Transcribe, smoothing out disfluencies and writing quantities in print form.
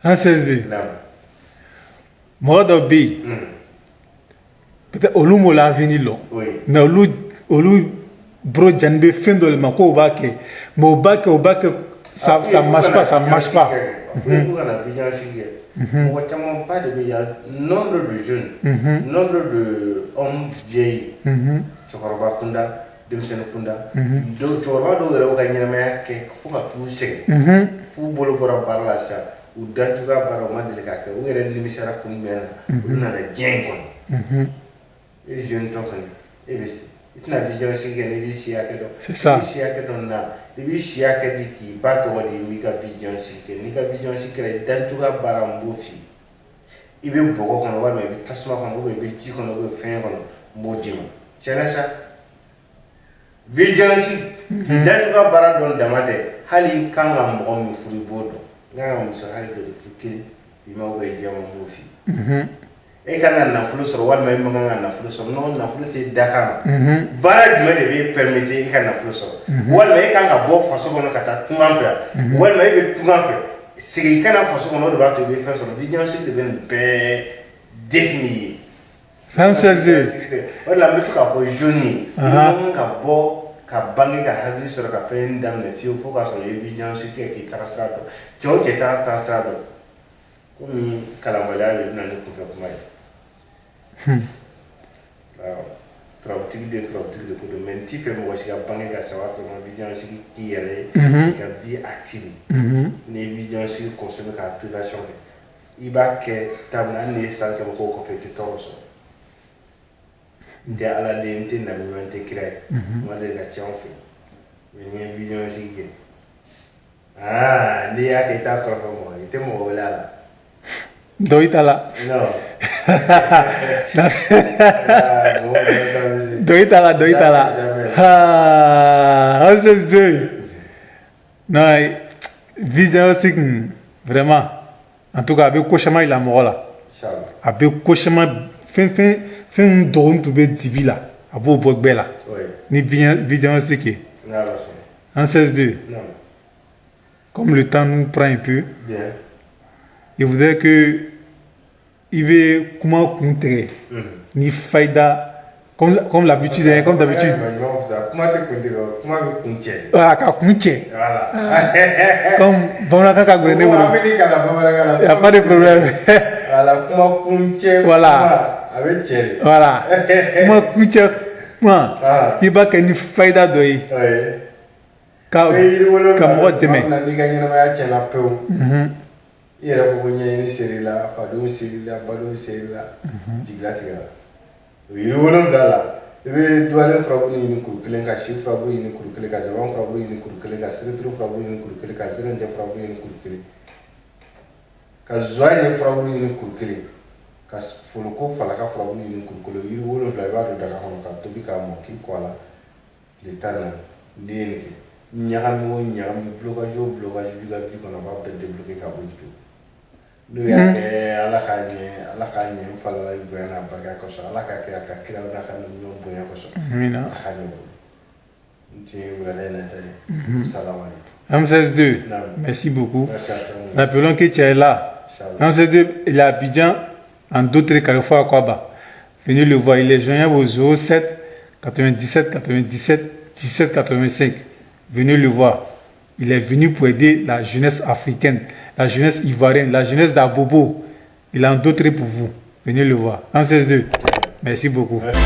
An sɛze mɔgɔ dɔ bɛ yen, peut-être olu m'o l'avenir lɔn, mais olu bolo jani bɛ fɛn dɔ de ma k'o b'a kɛ, mais o b'a kɛ, o b'a kɛ, ça marche pas, ça marche pas. Fo kana vision sigi kɛ. Mɔgɔ camanba de bɛ yan, nombre de jeunes, nombre de hommes vieillis, cɛkɔrɔba kunda, denmisɛnnin kunda, dɔw, cɛkɔrɔba dɔw yɛrɛ b'u ka ɲɛnamaya kɛ fo ka t'u sɛgɛn, f'u bolo bɔra baara la sisan, u dancogoya baara u ma deli k'a kɛ, u yɛrɛ nimisara kun jumɛn na olu nana diɲɛ in kɔnɔ. E jeune tɔ fɛnɛ, e bɛ i tɛna vision sigi kɛ n'i b'i si hakɛ dɔn. C'est ça. I b'i si hakɛ dɔn na, i b'i si hakɛ di k'i ba tɔgɔ di, n'i ka vision sigi kɛ, n'i ka vision sigi kɛra i dancogoya baara, n b'o f'i ye. I bɛ bɔgɔ kɔnɔ walima i bɛ tasuma kɔnɔ, ou bien i bɛ ji kɔnɔ, ou bien fɛn kɔnɔ, n b'o d'i ma. Tiɲɛna sa, vision sigi k'i dancogoya baara dɔn dama tɛ, hali i kan ka mɔgɔ min furu, i b'o dɔn. N kan ka muso hali dɔ de furu, kelen finman ou bien jɛman, n b'o f'i ye. E kan ka nafolo sɔrɔ walima e man kan ka nafolo sɔrɔ? Non, nafolo tɛ da kan ma. Baara jumɛn de b'e permettre i ka nafolo sɔrɔ? Walima e kan ka bɔ faso kɔnɔ ka taa tungan fɛ yan, walima e bɛ tungan fɛ, segin i kana faso kɔnɔ, o de b'a to i bɛ fɛn sɔrɔ. Vision sigi de bɛ nin bɛɛ défini ye. Fɛn sɛze. O de la n bɛ to k'a fɔ jeune ye, i man kan ka bɔ ka bange ka hakili sɔrɔ ka fɛn daminɛ fiyewu fo k'a sɔrɔ i ye vision sigi kɛ k'i taga sira dɔn. Cɛ o cɛ t'a taa sira dɔn, komi kalanbaliya de bɛ na ni kunfɛ kuma ye. Awɔ, turabutigi den, turabutigi de ko don, mais n t'i fɛ mɔgɔ si ka bange ka saba sɔrɔ ma vision sigi k'i yɛrɛ ye k'i ka vie active. N'i ye vision sigi consommer ka application kɛ, i b'a kɛ daminɛ, hali n'i ye san 100 k'o kɔfɛ, i tɛ tɔɔrɔ sɔrɔ. N tɛ ala den, n tɛ nabi ɲuman, n tɛ kira ye, n ma deli ka ci anw fɛ yen, mais n ye vision sigi kɛ. Aa, n'i y'a kɛ, i t'a kɔrɔfɔ mɔgɔ ye, i tɛ mɔgɔ wele a la. Dɔ i ta la. Non. Dɔ i ta la, dɔ i ta la. Ah, an sɛze. Non, vision sigi vraiment, en tout cas, a bɛ ko caman yira mɔgɔ la. A bɛ ko caman, fɛn fɛn fɛn dɔgɔnin tun bɛ dibi la, a b'o bɔ gbɛ la ni vision sigi ye. An 16-2, comme le temps nous prend un peu, Bien. je voudrais que i bɛ kuma kun tigɛ ni fayida, comme l'habitude, hein, comme d'habitude. Kuma tɛ kun tigɛ, kuma bɛ kun cɛ. Ah, ka kun cɛ. Voilà. Comme bamanankan ka gɛlɛn ne bolo. An bɛ n'i kalan bamanankan na. Y a pas de problème. Voilà, kuma kun cɛ. Voilà. Kuma a bɛ cɛ de. Voilà, kuma kun cɛ kuma, Ah. i b'a kɛ ni fayida dɔ ye Oui. ka I bɛ yiri wolonwula ka mɔgɔ tuma dɛmɛ. min na n'i ka ɲɛnamaya tiɲɛna pewu. I yɛrɛ ko ko ɲɛɲini ser'i la, fadenw ser'i la, badenw ser'i la, jigilatigɛra. O yiri wolonwula la, i bɛ duwalen furabulu ɲini kuru kelen, ka si furabulu ɲini kuru kelen, ka zaban furabulu ɲini kuru kelen, ka sereturu furabulu ɲini kuru kelen, ka zɛrɛnjɛ furabulu ɲini kuru kelen, ka zuwa furabulu ɲini kuru kelen, ka foloko falaka furabulu ɲini kuru kelen. Yiri wolonwula, i b'a don daga kɔnɔ ka tobi k'a mɔ k'i kɔ a la tile 14. N'i ye nin kɛ, ɲagami o ɲagami, blocage o blocage b'i ka vie kɔnɔ, a b'a bɛɛ débloquer ka bɔ yen pewu. N'o y'a kɛ, Ala k'a ɲɛ, Ala k'a ɲɛ n falala bonya n'a barika kosɔn, Ala k'a kɛ a ka kiraw n'a ka ɲɔgɔn bonya kosɔn. Amina. A ka ɲɛ bolo n tun ye wulada in na ta ye. Salamaleykum. M16-2, Naam. merci beaucoup. Merci à toi. Rappelons que tu es là. Inch'Allah. M16-2, il est à Abidjan, en d'autres carrefour à Kouaba. Venez le voir, il est joignable au 07 97 97 17 85. Venez le voir. Il est venu pour aider la jeunesse africaine, la jeunesse ivoirienne, la jeunesse d'Abobo. Il a d'autres pour vous. Venez le voir. M16-2, merci beaucoup. Merci.